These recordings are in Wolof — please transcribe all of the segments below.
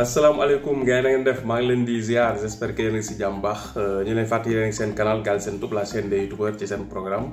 asalaamaaleykum gars yi na ngeen def maa ngi leen di ziar j'espère que yéen a ngi si jàmm baax ñu leen fàttali yéen a ngi seen canal Galsen Tube la chaîne des youtubeurs ci seen programme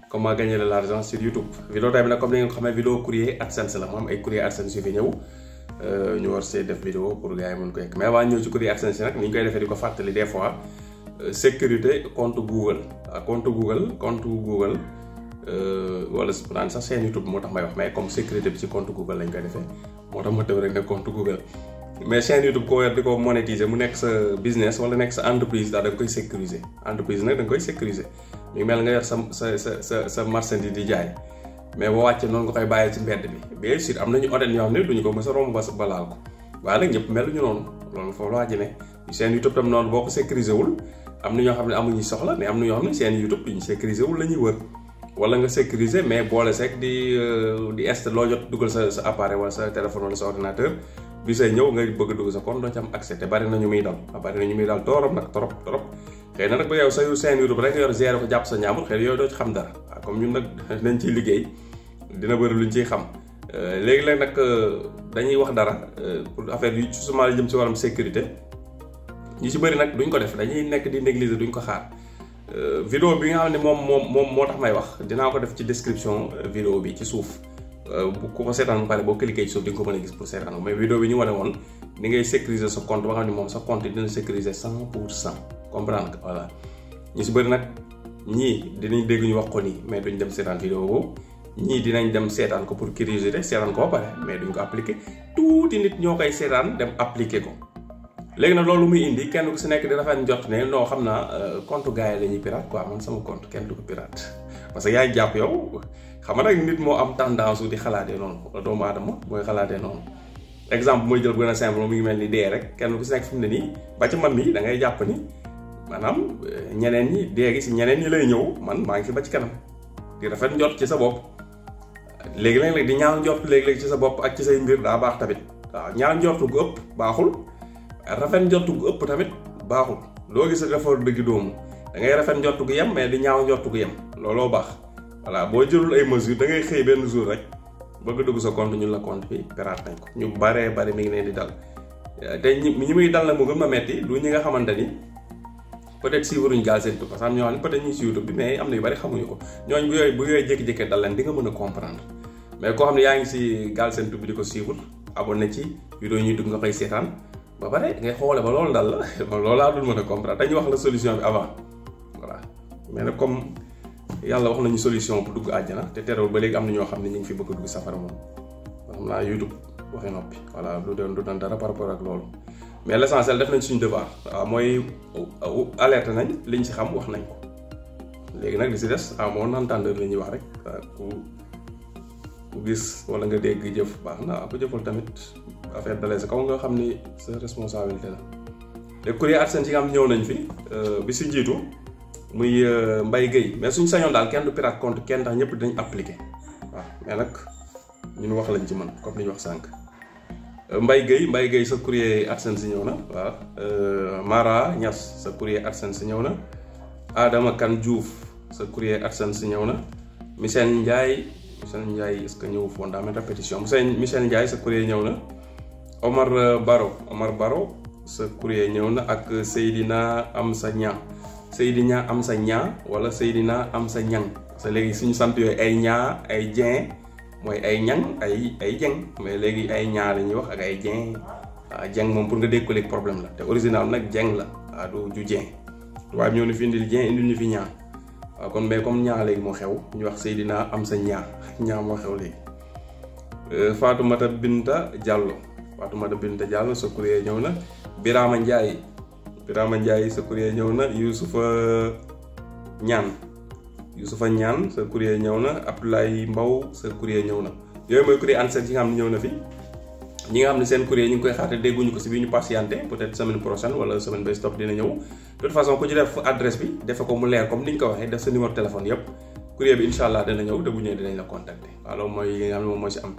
comment gagner de l'argent sur YouTube. vidéo tey bi nag comme ni ngeen ko xamee vidéo courrier AdSense la moom ay courrier AdSense yu fi ñëw ñu war see def vidéo pour gars yi mën ko yegg mais avant ñëw ci courrier AdSense yi nag ni ñu koy defee di ko fàttali des fois sécurité compte Google compte Google wala naan sax seen YouTube moo tax may wax mais comme sécurité bi ci compte Google lañ koy defee moo tax ma tëb rek ne compte Google mais chaîne YouTube ko weer di ko monétiser mu nekk sa business wala nekk sa entreprise daal da nga koy sécuriser entreprise nag da nga koy sécuriser mi mel nga yor sa marchandise di jaay mais boo wàccee noonu nga koy bàyyee ci mbedd bi bien sûr am nañu hôtel ñoo xam ne duñu ko mës a romb ba laal ko waaye nag ñëpp meluñu noonu loolu foofu la wàcc ne chaîne YouTube tam noonu boo ko sécuriser wul am na ñoo xam ne amuñu soxla mais am na ñoo xam ne chaîne YouTube duñu sécuriser wul la ñuy wër wala nga sécuriser mais boole seeg di installer loo jot dugal sa appareil wala sa téléphone wala sa ordinateur bi say ñëw nga bëgg a dugg sa compte doo ci am accès te bari na ñu muy dal torop nag torop xëy na nag ba yow sa seen YouTube rek nga yor gérer ko jàpp sa ñaamur xëy na yooyu doo ci xam dara waaw comme ñun nag nañ ciy liggéey dina bëri luñ ciy xam léegi-léeg nag dañuy wax dara pour affaire yu justement li jëm ci wàllum sécurité ñu ci bëri nag duñ ko def dañuy nekk di négliger duñ ko xaar vidéo bi nga xam ne moom moo tax may wax dinaa ko def ci description vidéo bi ci suuf bu ko seetaan ba pare boo cliquer ci suuf di nga ko mën a gis pour seetaan mais vidéo bi ñu wane woon ni ngay sécuriser sa compte ba nga xam ne moom sa compte dina sécuriser 100% comprendre que voilà ñu si bëri nag ñii dinañ dégg ñu wax ko nii mais duñ dem seetaan vidéo boobu ñii dinañ dem seetaan ko pour curiosité seetaan ko ba pare mais duñ ko appliquer tuuti nit ñoo koy seetaan dem appliquer ko léegi nag loolu muy indi kenn ku si nekk di rafet njort ne non xam naa compte gars yi la ñuy pirate quoi man sama compte kenn du ko pirate parce que yaay jàpp yow xam nga nag nit moo am tendance di xalaatee noonu doomu aadama mooy xalaatee noonu exemple mooy jël bu gën a simple moom mi ngi mel ni dee rek kenn ku si nekk fi mu ne nii ba ci man mi da ngay jàpp ni maanaam ñeneen ñi dee gi si ñeneen ñi lay ñëw man maa ngi fi ba ci kanam di rafet njort ci sa bopp léegi-léeg di ñaaw njort léegi-léeg ci sa bopp ak ci say mbir daa baax tamit waaw ñaaw njort gu ëpp baaxul rafet njort gu ëpp tamit baaxul loo gis dafa dëgg doomu da ngay rafet njort gu yem mais di ñaaw njort gu yem looloo baax voilà boo jëlul ay mesures da ngay xëy benn jour rek bëgg dugg sa compte ñun la compte bi piraat nañ ko ñu baree bari mi ngi leen di dal te ñi muy dal na mu gën a metti du ñi nga xamante ni peut-être suivre ñu Galsen Tube parce que am ñoo xam ne peut-être ñu si YouTube bi mais am na yu bari xamuñu ko ñooñ bu yooyu jékki-jékki dal leen di nga mën a comprendre mais koo xam ne yaa ngi si Galsen Tube bi di ko suivre abonné ci vidéo ñuy dugg nga koy seetaan ba pare ngay xoole ba loolu dal la loolu laa dul mën a comprendre dañuy wax la solution bi avant voilà mais nag comme yàlla wax nañu solution pour dugg àjjana te terewul ba léegi am na ñoo xam ne ñu ngi fi bëgg dugg safara moom xam naa YouTube waxi noppi voilà du doon dara par rapport ak loolu mais l'essentiel def nañ suñu devoir waaw mooy alerte nañ liñ ci xam wax nañ ko léegi nag li si des mon entendeur la ñuy wax rek ku gis wala nga dégg jëf baax na ku jëful tamit affaire dalee sa kaw nga xam ni sa responsabilité la léegi courrier AdSense yi nga xam ñëw nañ fi bi si jiitu muy Mbaye Gueye mais suñu sañoon daal kenn du pirate compte kenn ndax ñëpp dinañ appliqué waaw mais nag ñun wax lañ ci mën comme li ñu wax sànq Mbaye Gueye sa courrier AdSense ñëw na waaw Mara Niass sa courrier AdSense ñëw na Adama Kane Diouf sa courrier AdSense ñëw na Michel Ndiaye est-ce que ñëw foon daa mel répétition Michel Ndiaye sa courrier ñëw na Omar Baro sa courrier ñëw na ak Seydina Amsa Ñang wala Seydina Amsa Ñang parce que léegi suñu sant yooyu ay ñaa ay Dieng mooy ay ñang ay Dieng mais léegi ay ñaa la ñuy wax ak ay Dieng waaw Dieng moom pour nga dégg ko léegi problème la te original nag Dieng la waaw du Dieng waaye ñëw na fi indil Dieng indil ñu fi ñaa waaw kon mais comme ñaa léegi moo xew ñu wax Seydina Amsa ñaa moo xew léegi Fatoumata Binta Diallo sa courrier ñëw na Birama Ndiaye sa courrier ñëw na Youssoufa Ñaan sa courrier ñëw na Abdoulaye Mbow sa courrier ñëw na yooyu mooy courrier AdSense yi nga xam ne ñëw na fi ñi nga xam ne seen courrier ñu ngi koy xaar te dégguñu ko si bi ñu patienté peut-être semaine prochaine wala semaine bay stop dina ñëw de toute façon ku ci def adresse bi defe ko mu leer comme ni ñu ko waxee def sa numéro téléphone yëpp courrier bi incha allah dina ñëw te bu ñëwee dinañ la contacter waaw loolu mooy yi nga xam ne moom moo si am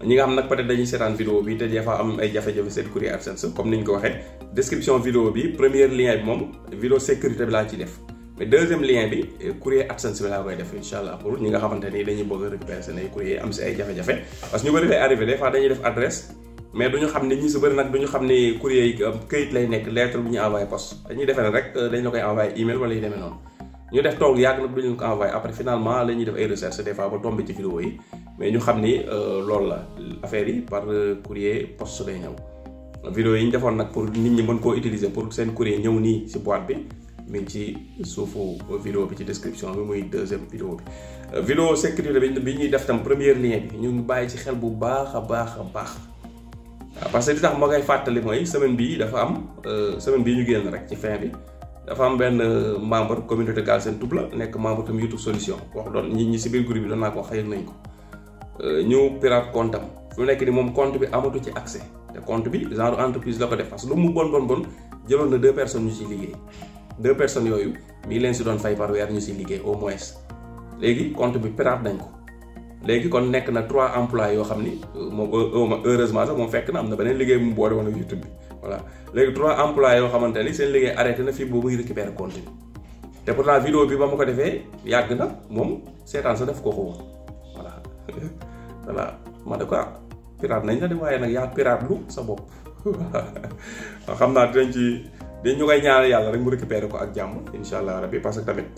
ñi nga xam nag peut-être dañuy seetaan vidéo bi te des fois am ay jafe-jafe seen courrier AdSense comme ni ñu ko waxee description vidéo bi premier lien bi moom vidéo sécurité bi laa ci def mais deuxième lien bi courrier AdSense bi laa koy def incha allah pour ñi nga xamante ni dañuy bëgg a récupérer seen ay courrier am si ay jafe-jafe parce que ñu bëri day arrivé des fois dañuy def adresse mais duñu xam ne ñi si bëri nag duñu xam ne courrier yi këyit lay nekk lettre bu ñu envoyé poste dañuy defee ne rek dañ la koy envoyé email wala yu demee noonu ñu def toog yàgg nag duñu leen ko envoyé après finalement la ñuy def ay recherche des fois ba tombé ci vidéo yi mais ñu xam ni loolu la affaire yi par courrier poste day ñëw vidéo yi ñu defoon nag pour nit ñi mën koo utiliser pour seen courrier ñëw nii si boîte bi mi ngi ci suufu vidéo bi ci description bi muy deuxième vidéo bi vidéo sécurité bi ñuy def tam première lien bi ñu bàyyi ci xel bu baax a baax parce que li tax ma koy fàttali mooy semaine bii dafa am semaine bii ñu génn rek ci fin bi dafa am benn membre communauté Galsen Tube la nekk membre tam YouTube solution wax doon ñi si biir groupe bi doon naa ko wax yëg nañ ko ñu pirate compte am fu nekk ni moom compte bi amatu ci accès te compte bi genre entreprise la ko def parce que lu mu bon jëloon na 2 personnes ñu ciy liggéey 2 personnes yooyu mi leen si doon fay par weer ñu siy liggéey au moins léegi compte bi pirate nañ ko léegi kon nekk na 3 emplois yoo xam ni moom heureusement sax moom fekk na am na beneen liggéey bu mu boole woon ak YouTube bi voilà léegi 3 emplois yoo xamante ni seen liggéey arrêté na fii boobu muy récupérer compte bi te pourtant vidéo bi ba ma ko defee yàgg na moom seetaan sa def ko woon voilà ma ne ko pirate nañ la de waaye nag yaa pirate lu sa bopp xam naa dañ ñu koy ñaanal yàlla rek mu récupérer ko ak jàmm incha allah rabbi parce que tamit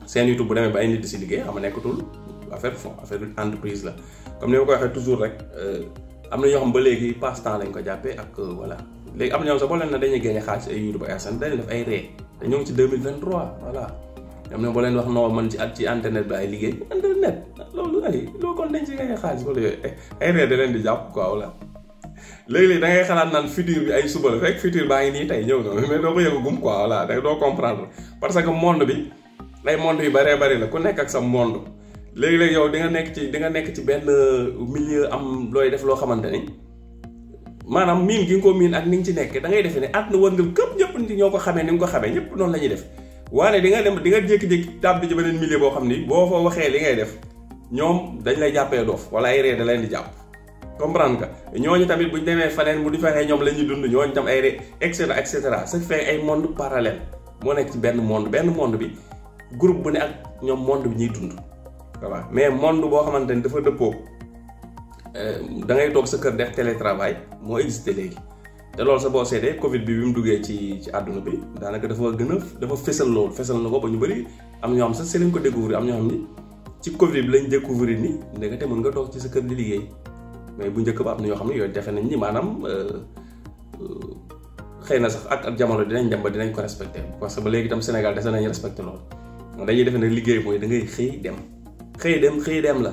seen YouTube bu demee ba ay nit di si liggéey xam nga nekkatul affaire entreprise la comme ni ma ko waxee toujours rek am na ñoo xam ba léegi passe temps lañ ko jàppee ak voilà léegi am na ñoom sax boo leen ne dañuy génne xaalis ay YouTube ay seen dañuy def ay ree te ñoo ngi ci 2023 voilà am na boo leen wax non man ci internet bi ay liggéey internet loolu kon dañ ci génne xaalis wala yooyu ay ree da leen di jàpp quoi voilà léegi-léegi da ngay xalaat naan futur bi ay suba la fekk futur baa ngi nii tey ñëw na mais doo ko yëgagum quoi voilà da doo comprendre parce que monde bi ay monde yu bëree bëri la ku nekk ak sa monde léegi-léegi yow di nga nekk ci benn milieu am looy def loo xamante ni maanaam miin gi nga ko miin ak ni nga ci nekk da ngay defee ne àdduna wërngal këpp ñëpp ñoo ko xamee ni nga ko xamee ñëpp noonu la ñuy def waaye di nga jékki-jékki tàbbi ci beneen milieu boo xam ni boo fa waxee li ngay def ñoom dañ lay jàppee doof wala ay ree da leen di jàpp comprendre nga ñooñu tamit buñ demee faneen mu di fexee ñoom la ñuy dund ñooñu tam ay ree et cetera ce qui fait ay monde parallèle moo nekk ci benn monde bi groupe bu ne ak ñoom monde bi ñuy dund voilà mais monde boo xamante ni dafa dëppoo da ngay toog sa kër def télétravail moo existé léegi te loolu sa boo seetee Covid bi mu duggee ci àdduna bi daanaka dafa fésal loolu fésal na ko ba ñu bëri am ñoo xam sax c'est lañ ko découvrir am ñoo xam ni ci Covid bi lañ découvrir ni ndekete mën nga toog ci sa kër di liggéey mais bu njëkk ba am na ñoo xam ne yooyu defe nañ ni maanaam xëy na sax ak jamono dinañ dem ba dinañ ko respecté parce que ba léegi itam Sénégal dese nañ respecté loolu dañuy defe ne liggéey mooy da ngay xëy dem la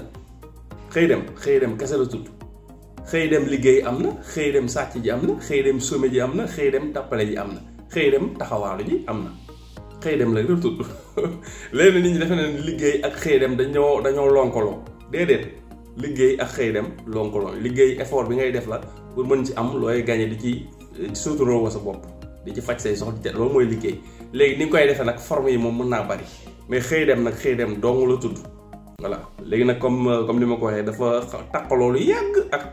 xëy dem kese la tudd xëy dem liggéey am na xëy dem sàcc ji am na xëy dem some ji am na xëy dem tappale ji am na xëy dem taxawaalu ji am na xëy dem la rek tudd léegi nit ñi defe ne liggéey ak xëy dem dañoo lonkoloo déedéet liggéey ak xëy dem lonkoloo liggéey effort bi ngay def la pour mën ci am looy gagné di ci suturoo sa bopp di ci faj say soxla loolu mooy liggéey léegi ni nga koy defee nag forme yi moom mën naa bari mais xëy dem dong la tudd voilà léegi nag comme ni ma ko waxee dafa taqaloo lu yàgg ak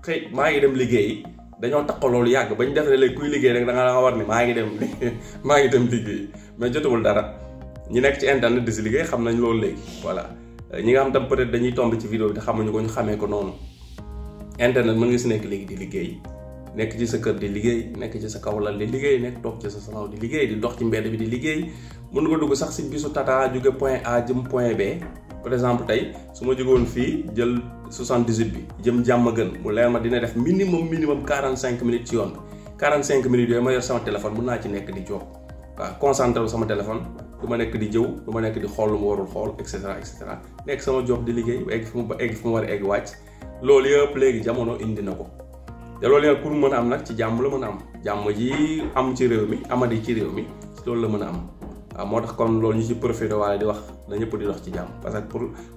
xëy maa ngi dem liggéey dañoo taqaloo lu yàgg ba ñu def ne léegi kuy liggéey rek da nga war ni maa ngi dem liggéey mais jotewul dara ñi nekk ci internet di si liggéey xam nañ loolu léegi voilà ñi nga xam tam peut-être dañuy tomber ci vidéo bi te xamuñu ko ñu xamee ko noonu internet mën nga si nekk léegi di liggéey nekk ci sa kër di liggéey nekk ci sa kawlal di liggéey nekk toog ci sa salon di liggéey di dox ci mbedd bi di liggéey mën nga dugg sax si bisu tata jóge point A jëm point B par exemple tey su ma jógoon fii jël 78 bi jëm jàmm gën mu leer ma dina def minimum 45 minutes ci yoon bi 45 minutes yooyu ma yor sama téléphone mën naa ci nekk di jox waaw concentré wu sama téléphone du ma nekk di jëw du ma nekk di xool lu ma warul xool et cetera nekk sama job di liggéey egg fi mu war a egg wàcc loolu yëpp léegi jamono indi na ko te loolu yëpp pour mën a am nag ci jàmm la mën a am jàmm ji am ci réew mi amadi ci réew mi loolu la mën a am waaw moo tax kon loolu ñu ci profité waale di wax na ñëpp di dox ci jàmm parce que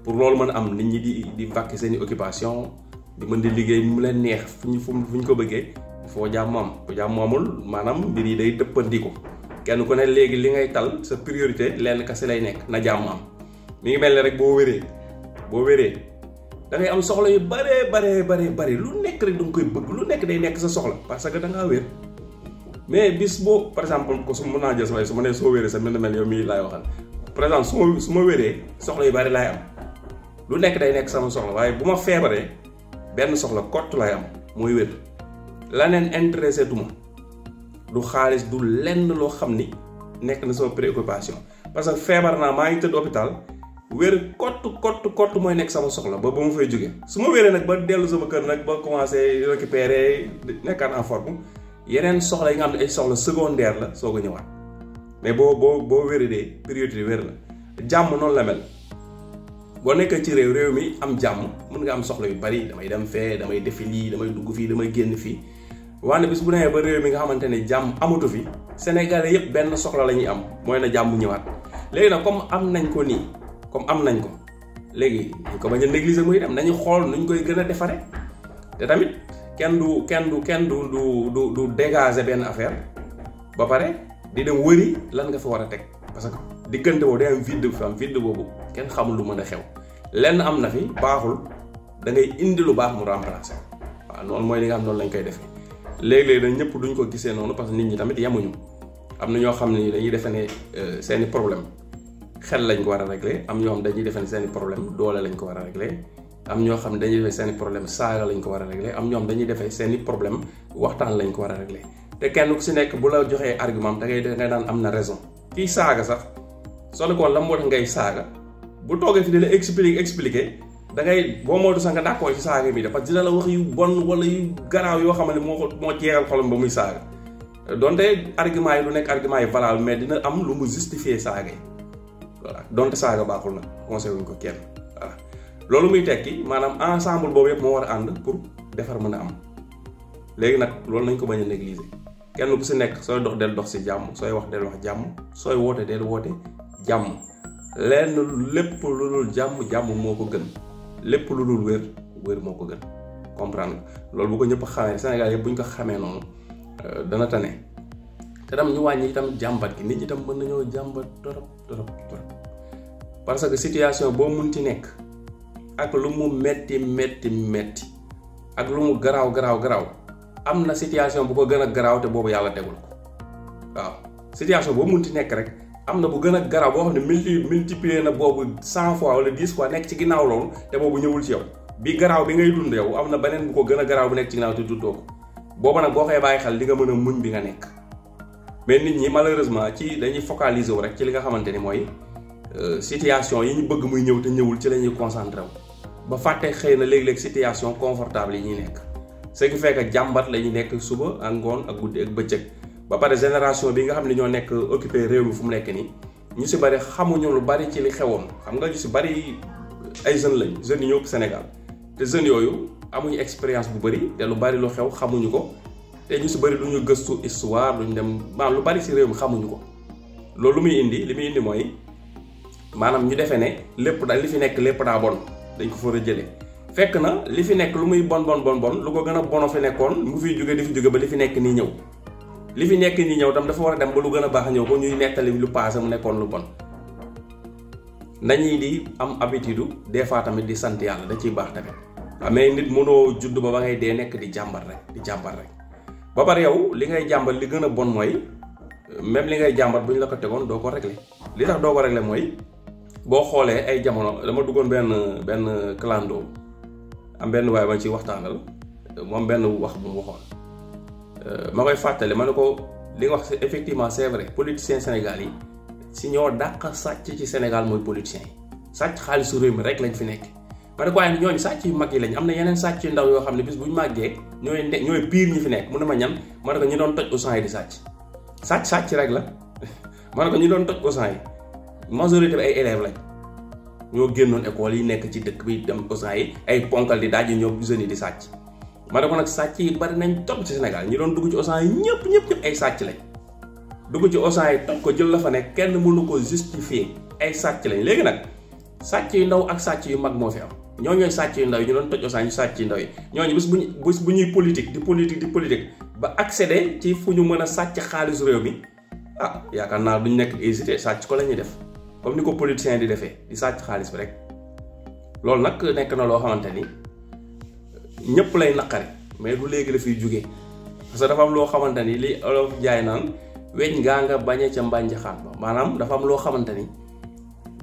pour loolu mën a am nit ñi di vaquer seen i occupation di mën di liggéey mu leen neex fu ñu ko bëggee il faut jàmm am bu jàmm amul maanaam mbir yi day dëppandiku kenn ku ne léegi li ngay tal sa priorité lenn kese lay nekk na jàmm am mi ngi mel ne rek boo wéree da ngay am soxla yu bare lu nekk rek da nga koy bëgg lu nekk day nekk sa soxla parce que da ngaa wér mais bis boo par exemple ko su mën naa jël su ma nee soo wéree sa mel yow mii laay waxal par exemple su ma wéree soxla yu bari laay am lu nekk day nekk sama soxla waaye bu ma feebaree benn soxla kott laay am mooy wér laneen intéressé tuma du xaalis du lenn loo xam ni nekk na sama préoccupation parce que feebar naa maa ngi tëdd hôpital wér kott mooy nekk sama soxla ba ma fay jóge su ma wéree nag ba dellu sama kër nag ba commencé récupérer nekkaat en forme yeneen soxla yi nga xam ne ay soxla secondaire la soo ko ñëwaat mais boo wéradee priorité wér la jàmm noonu la mel boo nekkee ci réew mi am jàmm mën nga am soxla yu bari damay dem fee damay defi lii damay dugg fii damay génn fii waane bis bu demee ba réew mi nga xamante ne jàmm amatu fi Sénégalais yépp benn soxla la ñuy am mooy na jàmm ñëwaat léegi nag comme am nañ ko nii léegi ñu ko bañ a négliger muy dem nañu xool nuñ koy gën a defare te tamit kenn du dégager benn affaire ba pare di dem wëri lan nga fa war a teg parce que diggante boobu day am vide fi am vide boobu kenn xamul lu mën a xew lenn am na fi baaxul da ngay indi lu baax mu remplacer waaw noonu mooy li nga xam noonu lañ koy defee léeg-léeg dañ ñëpp duñ ko gisee noonu parce que nit ñi tamit yemuñu am na ñoo xam ne dañuy defe ne seeni problème xel lañ ko war a régler am ñoo xam dañuy defe ne seeni problème doole lañ ko war a régler am ñoo xam dañuy defee seeni problème saaga lañ ko war a régler am ñoom dañuy defee seeni problème waxtaan lañ ko war a régler te kenn ku si nekk bu la joxee argument da ngay daan am na raison kii saaga sax soo ne ko woon la moo tax ngay saaga bu toogee fi di la expliquer da ngay boo moodu sax nga d'accord ci saaga mi de parce que dina la wax yu bon wala yu garaaw yoo xam ne moo jeexal xolam ba muy saaga donte argument yi du nekk argument yi valable mais dina am lu mu justifier saaga yi voilà donte saaga baaxul na conseil wuñ ko kenn voilà loolu muy tekki maanaam ensemble boobu yëpp moo war a ànd pour defar mën a am léegi nag loolu nañ ko bañ a négliger kenn ku si nekk sooy dox del dox si jàmm sooy wax del wax jàmm sooy woote del woote jàmm lenn lépp lu dul jàmm moo ko gën lépp lu dul wér moo ko gën comprendre loolu bu ko ñëpp xamee Sénégal yëpp bu ñu ko xamee noonu dana tane te tam ñu wàññi itam jàmbat gi nit ñi tam mën nañoo jàmbat torop parce que situation boo mun ci nekk ak lu mu metti ak lu mu garaaw am na situation bu ko gën a garaaw te boobu yàlla tegul ko waaw situation boo mun ci nekk rek am na bu gën a garaaw boo xam ne multiplier na boobu 100 fois wala 10 fois nekk ci ginnaaw loolu te boobu ñëwul ci yow bi garaaw bi ngay dund yow am na beneen bu ko gën a garaaw bu nekk ci ginnaaw te dundoo ko booba nag boo koy bàyyi xel di nga mën a muñ bi nga nekk mais nit ñi malheureusement dañuy focaliser wu rek ci li nga xamante ni mooy situation yi ñu bëgg muy ñëw te ñëwul ci la ñuy concentré wu ba fàtte xëy na léeg-léeg situation confortable yi ñuy nekk ce qui fait que jàmbat la ñuy nekk suba ak ngoon ak guddi ak bëccëg ba pare génération bi nga xam ne ñoo nekk occupé réew mi fu mu nekk nii ñu si bari xamuñu lu bari ci li xewoon xam nga ñu si bari ay jeunes lañ jeunes yi ñëw Sénégal te jeunes yooyu amuñu expérience bu bari te lu bari lu xew xamuñu ko te ñu si bari duñu gëstu histoire duñu dem maanaam lu bari si réew mi xamuñu ko loolu li muy indi mooy maanaam ñu defee ne lépp daal li fi nekk lépp daa bon dañ ko fa a jëlee fekk na li fi nekk lu muy bon lu ko gën a bono fi nekkoon mu fiy jóge di fi jóge ba li fi nekk nii ñëw li fi nekk nii ñëw tam dafa war a dem ba lu gën a baax ñëw ko ñuy nettali lu passé mu nekkoon lu bon nañuy di am habitude des fois tamit di sant yàlla da ciy baax tamit mais nit mënoo judd ba ngay dee nekk di jàmbat rek ba pare yow li ngay jàmbat li gën a bon mooy même li ngay jàmbat bu ñu la ko tegoon doo ko régler li tax doo ko régler mooy boo xoolee ay jamono dama duggoon benn clando am benn waaye ma ci waxtaanal moom benn wax bu mu waxoon ma koy fàttali ma ne ko li nga wax effectivement c'est vrai politiciens Sénégal yi si ñoo dàq sàcc ci Sénégal mooy politiciens yi sàcc xaalisu réew mi rek lañ fi nekk ma ne ko waaye ñooñu sàcc yu mag yi lañ am na yeneen sàcc yu ndaw yoo xam ne bis buñ màggee ñooy biir ñi fi nekk mu ne ma ñan ma ne ko ñu doon toj Auchan yi di sàcc rek la ma ne ko ñu doon toj Auchan yi majorité bi ay élèves lañ ñoo génnoon école yi nekk ci dëkk bi dem Auchan yi ay ponkal di daaj ñoo jeunes yi di sàcc ma ne ko nag sàcc yi bari nañ topp ci Sénégal ñi doon dugg ci Auchan yi ñëpp ay sàcc lañ dugg ci Auchan yi toj ko jël la fa nekk kenn mënu ko justifier ay sàcc lañ léegi nag sàcc yu ndaw ak sàcc yu mag moo fi am ñooy sàcc yu ndaw yi ñu doon toj Auchan ñu sàcc yu ndaw yi ñooñu bis bu ñuy politique ba accéder ci fu ñu mën a sàcc xaalisu réew mi yaakaar naa duñ nekk hésité sàcc ko la ñuy def comme ni ko politiciens di defee di sàcc xaalis bi rek loolu nag nekk na loo xamante ni ñëpp lay naqari mais du léegi la fiy jugee parce que dafa am loo xamante ni li olof jaay naan weñ ngaa nga bañee ca mbànjaxaan ba maanaam dafa am loo xamante ni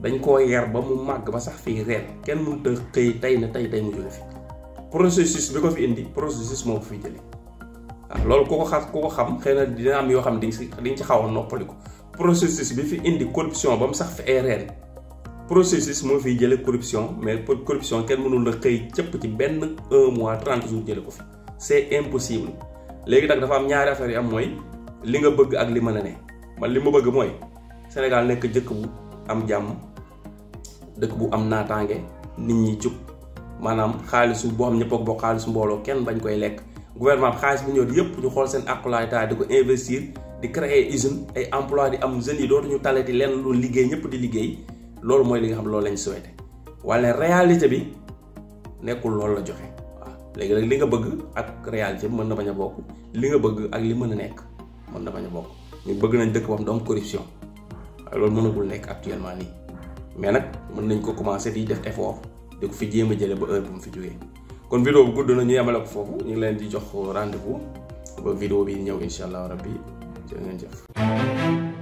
dañ koo yar ba mu màgg ba sax fii reen kenn mënut a xëy tey mu jóge fi processus bi ko fi indi processus moo ko fi jëlee waaw loolu ku ko xam xëy na dina am yoo xam di nga ci xaw a noppaliku processus bi fi indi corruption ba mu sax fi ay reer processus moo fiy jëlee corruption mais corruption kenn mënul la xëy cëpp ci benn 1 mois 30 jours jëlee ko fi c'est impossible. léegi nag dafa am ñaari affaire yi am mooy li nga bëgg ak li mën a ne man li ma bëgg mooy Sénégal nekk dëkk bu am jàmm dëkk bu am naataange nit ñi jub maanaam xaalisu boo xam ñëpp ak boo xaalisu mbooloo kenn bañ koy lekk gouvernement bi xaalis bi ñëw di yëpp ñu xool seen aqulaay taay di ko investir di créer usine ay emploi di am jeunes yi dootuñu talati lenn lu liggéey ñëpp di liggéey loolu mooy li nga xam loolu lañ souhaité wala réalité bi nekkul loolu la joxe waaw léegi nag li nga bëgg ak réalité bi mën na bañ a bokk li nga bëgg ak li mën a nekk mën na bañ a bokk ñu bëgg nañ dëkk boobu am corruption waaye loolu mënagul nekk actuellement nii mais nag mën nañ ko commencer di def effort di ko fi jéem a jële ba heure bu mu fi jógee kon vidéo bu gudd na ñu yemale ko foofu ñu ngi leen di jox rendez-vous ba vidéo bi ñëw incha allah rabbi jërë ngeen jëf